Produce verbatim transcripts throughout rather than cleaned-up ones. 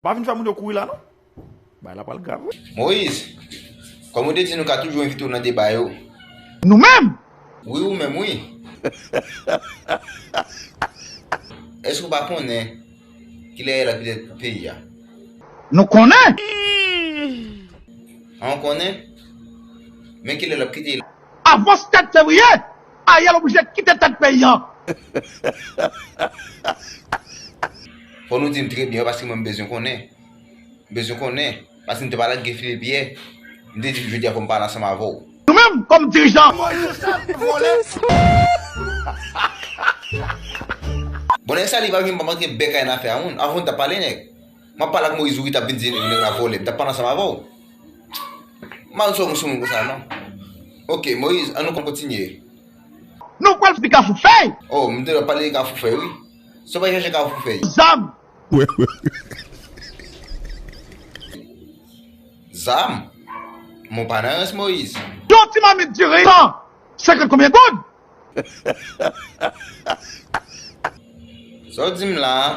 Pa vin fè moun yo kouri la, non. Bagay la pral grav, wi. Moyiz, kòm ou te di nou ka toujou envite w nan deba yo. Nou menm! Wi, ou menm, wi. Èske w pa konnen kilè Ariel ap kite peyi a? Nou konnen! An, w konnen? Men kilè l ap kite la? Avan sèt fevriye, Ariel oblije kite tèt peyi an. Fò nou di m trè byen, paske mwen m bezwen konnen. M bezwen konnen. Paske m te pale ak Guy Philippe yè. M te di l jodi a fò m pale ansanm avè w. Nou menm, kòm dirijan. Bon, nèg sa li pa vin pa manke bèk a yon afè a moun. Avan w t ap pale, nèg. M ap pale ak Moyiz, ou ki t ap vin di nèg la vòlè. M t ap pale ansanm avè w. M pa konn sa w konn sou moun konsa, non. Ok, Moyiz, ann nou kontinye. Nou pral di Kafou Fèy! Oh, m te dwe pale de Kafou Fèy, wi. Sa w pral chache Kafou Fèy? Zam! Zam? Mon pa nan rans, Moyiz. Yon ti mamit diri san senkant konbyen goud? Sa w di m la a?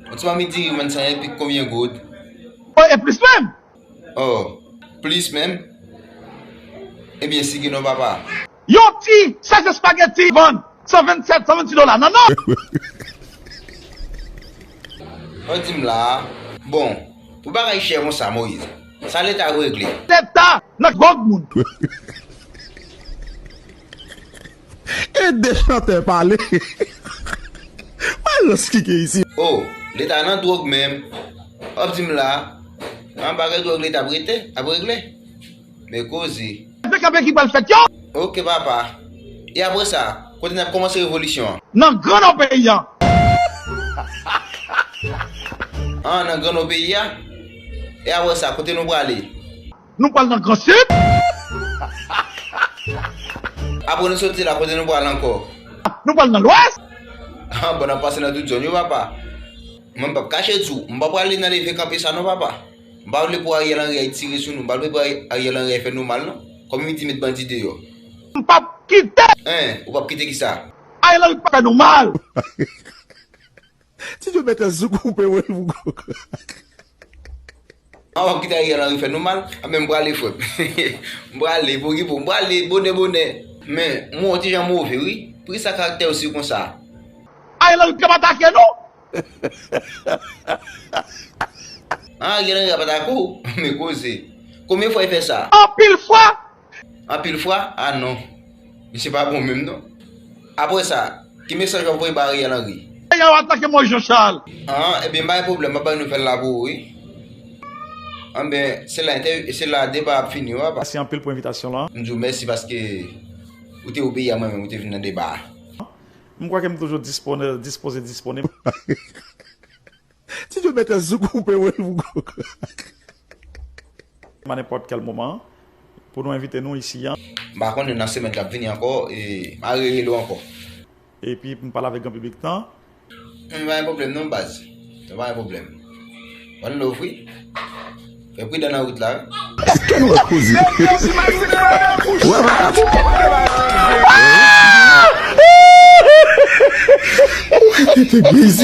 Yon ti mamit diri vann san epi konbyen goud? Oh, e plis menm! Oh, plis menm? Ebyen, sigi non, papa. Yon ti sachè espageti vann san vennsèt, san vennsis dola. Non, non! Sa w di m la a? Bon, pou bagay chè konsa, Moyiz, sa Leta regle? Leta nan dwòg moun. Ede chantè pale. Malans ki gen isi. Oh, Leta nan dwòg menm. W ap di m la, nan bagay dwòg Leta ap rete, ap regle. Men koze. Se kanpe ki pral fèt yo. Ok papa. E apre sa, kote n ap kòmanse revolisyon an? Nan gran nò peyi an. Ah, nan gran nò peyi a? E apre sa, kote nou prale? Nou pral nan Gran Sid. Apre nou soti la, kote nou pral ankò? Nou pral nan Lwès. Ah, bon, n ap pase nan tout zòn yo, papa. Mwen, m p ap kache di w, m pa prale nan leve kanpe sa non, papa. M pa vle pou Ariel Henry ay tire sou nou, m pa vle pou Ariel Henry ay fè nou mal non. Kòm li di met bandi deyò. M p ap kite. En, ou p ap kite kisa? Ariel Henry p ap fè nou mal. Ti Djo mèt an sou koupe wi pou gwo. An w ap kite Ariel Henry fè nou mal? Anben m prale frè m. M prale pou ki pou m prale bonè bonè. Men m wè w ti jan move wi. Poukisa karaktè w si konsa? Ariel Henry t ap atake nou. An Ariel Henry ap atake w? Men koze. Konbyen fwa li fè sa? Anpil fwa. Anpil fwa? A non. Misye pa bon menm non. Apre sa, ki mesaj w ap voye bay Ariel Henry? Nèg yo atake mwen Jean Charles. An, ebyen m pa gen pwoblèm, m ap bay nouvèl la pou ou wi. Anben, se la entèvyou, se la deba a ap fini wi papa. Mèsi anpil pou envitasyon lan. M di w mèsi paske ou te o peyi a mwen menm ou te vin nan deba a. M kwè ke m toujou dispone, dispoze disponib. Ti Djo mèt an sou koupe wi pou gwo. A nenpòt kèl moman pou nou envite nou isi an. M pa konnen nan semèn k ap vini ankò, e, m a rerele w ankò. Epi pou m pale avèk gran piblik lan. M pa gen pwoblèm non baz. M pa gen pwoblèm. One love wi. Fè pridan nan wout la wi. Èske nou ap koze? Wè pa. Ou rete te bezi.